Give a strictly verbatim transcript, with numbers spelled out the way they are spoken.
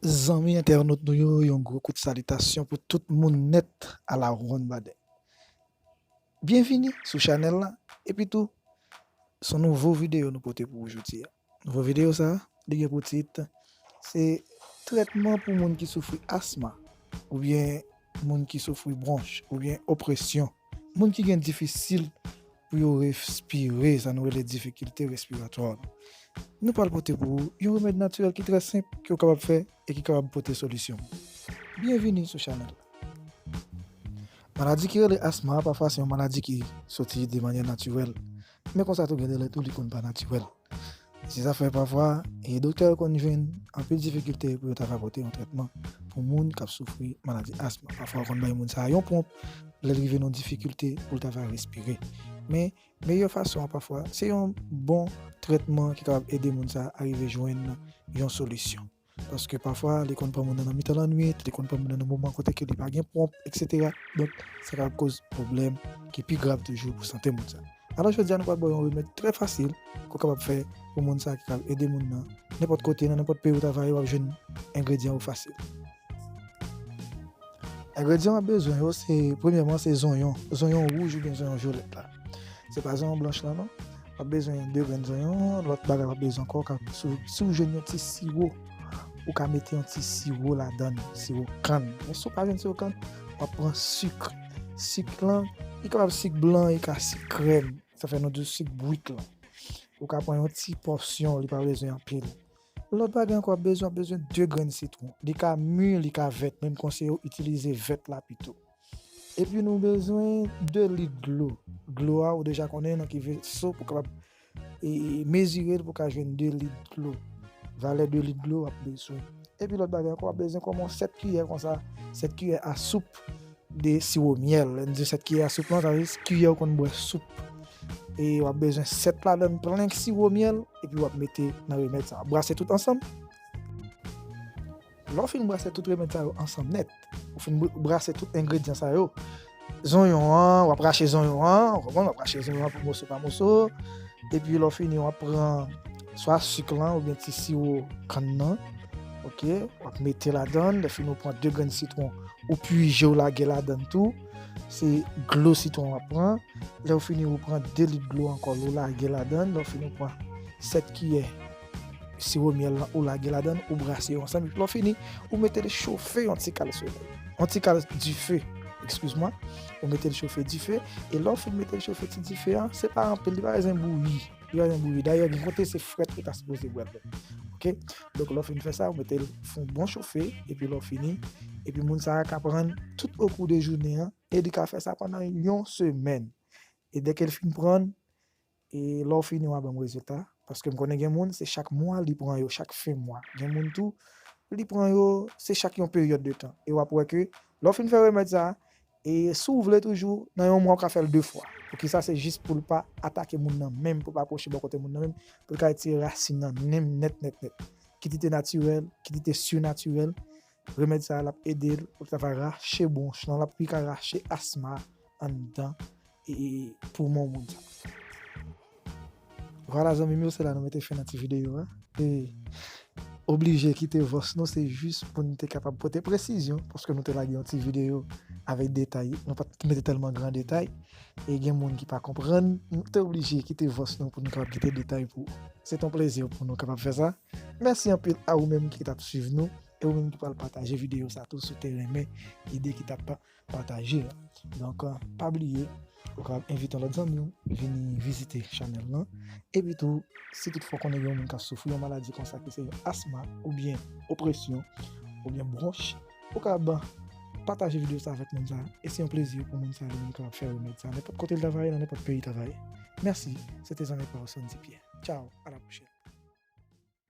Zanmi entènot nou yo, yon gwo kout salitasyon pou tout moun nèt a la ronn badè. Byenvini sou chanèl la, epi tou, se yon nouvo videyo nou pote pou ou jodi a. Nouvo videyo sa, li gen pou tit, se trètman pou moun ki soufri asma, oubyen moun ki soufri bwonch, oubyen opresyon, moun ki gen difisil pou yo respire, sa nou rele difikilte respiratwa. Nou pral pote pou ou yon remèd natirèl ki trè senp, ke w kapab fè e ki kapab pote solisyon. Byenvini sou chanèl la. Maladi ki rele asma, pafwa se yon maladi ki soti de manyè natirèl. Men konsa tou, gen de lè tou, li konn pa natirèl. Se sa fè pafwa, e doktè yo konn jwenn anpil difikilte pou yo ta va pote yon trètman pou moun k ap soufri maladi asma. Pafwa, yo konn bay moun sa a yon ponp, lè l rive nan difikilte pou l ta va respire. Men, meyè fason an pafwa, se yon bon trètman ki kapab ede moun sa a rive jwenn yon solisyon. Paske pafwa, li konn pran moun nan nan mitan lannwit, li konn pran moun nan nan moman kote ke li pa gen ponp, etsetera. Donk, sa kapab koz pwoblèm ki pi grav toujou pou sante moun sa. Alò, jodi a, nou pral ba w yon remèd trè fasil ke w kapab fè pou moun sa ki kapab ede moun nan. Nenpòt kote, nan nenpòt peyi ou ta va ye, w ap jwenn engredyan yo fasil. Engredyan w ap bezwen yo, se, premyèman, se zonyon. Zonyon wouj oubyen zonyon vyolèt la. Se pa zonyon blanch lan, non. W ap bezwen de grenn zonyon, lòt bagay w ap bezwen ankò, ka, si w, si w jwenn yon ti siwo, ou ka mete yon ti siwo ladan l, siwo kann. Men si w pa jwenn siwo kann, w ap pran sik. Sik lan, li kapab sik blan, li ka sik krèm. Sa fè nou di w sik bwit lan. Ou ka pran yon ti pòsyon, li pa bezwen anpil. Lòt bagay ankò, w ap bezwen, w ap bezwen de grenn sitwon. Li ka mi, li ka vèt, men m konseye w itilize vèt la pito. Epi nou bezwen de lit dlo. Dlo a, ou deja konnen nan ki veso pou kapab, e, mezire l pou ka jwenn de lit dlo. Valè de lit dlo w ap bezwen. Epi lòt bagay ankò, w ap bezwen kòman sèt kiyè konsa, sèt kiyè a soup de siwo myèl. Lè n di sèt kiyè a soup lan, sa vle di kiyè ou konn bwè soup. E w ap bezwen sèt ladann plen siwo myèl, epi w ap mete nan remèd sa. W ap brase tout ansanm. Lè w fin brase tout remèd sa yo ansanm nèt, ou fin br-, brase tout engredyan sa yo, zonyon an, w ap rache zonyon an, w konprann, w ap rache zonyon an pou moso pa moso, epi lè w fini, w ap pran swa sik lan oubyen ti siwo kann nan, oke, w ap mete ladann, lè fini w pran de grenn sitwon, ou pije w lage ladann tou, se dlo sitwon w ap pran, lè w fini ou pran de lit dlo ankò, ou lage ladann, lè w fini ou pran sèt kiyè siwo myèl lan, ou lage ladann, ou brase yo ansanm, epi lè w fini, ou mete l chofe yon ti kal solèy. Yon ti kal dife, eskiz mwa. Ou mete l chofe dife, e lè w fin mete l chofe ti dife an, se pa anpil, li pa bezwen bouyi. Li pa bezwen bouyi. Dayè, gen kote se frèt li ta sipoze bwè l. Oke? Donk, lè w fin fè sa, ou mete l fè yon bon chofe, epi lè w fini, epi moun sa a ka pran l tout okou de jounen an, e li ka fè sa pandan yon semèn. E dèke l fin pran l, e lè w fini, w a ban m rezilta. Paske m konnen gen moun, se chak mwa li pran yo, chak fen mwa. Gen moun tou, li pran yo, se chak yon peryòd de tan. E w ap wè ke lè w fin fè remèd sa a, e si w vle toujou, nan yon mwa, w ka fè l de fwa. Poukisa? Se jis pou l pa atake moun nan menm, pou l pa pwoche bò kote moun nan menm, pou l ka retire rasin nan menm nèt, nèt, nèt. Kit li te natirèl, kit li te sinatirèl, remèd sa a, l ap ede l pou l ta va rache bwonch lan, l ap pi ka rache asma anndan e, e poumon moun sa. Vwala, zanmi m yo, se la nou mete fen nan ti videyo a. E oblije kite vòs nou, se jis pou n te kapab pote presizyon, paske nou te lage yon ti videyo avèk detay, nou pa t mete tèlman gran detay, e gen moun ki pa konprann, nou te oblije kite vòs nou pou nou kapab kite detay pou ou. Se t on plezi pou nou kapab fè sa. Mèsi anpil a ou menm ki t ap swiv nou, e ou menm ki pral pataje videyo sa tou si w te renmen ide ki t ap pataje a. Donk, pa bliye, ou kapab envite yon lòt zanmi w vini vizite chanèl lan. Epi tou, si toutfwa w konnen gen yon moun k ap soufri yon maladi konsa ki se yon asma, oubyen opresyon, oubyen bwonch, ou kapab pataje videyo sa avèk moun sa a. E se yon plezi pou moun sa a li menm kapab fè remèd sa a nenpòt kote l ta va ye, nan nenpòt peyi l ta va ye. Mèsi, se te zanmi pa w Sondy Pierre. Tchaw, a la pwochèn.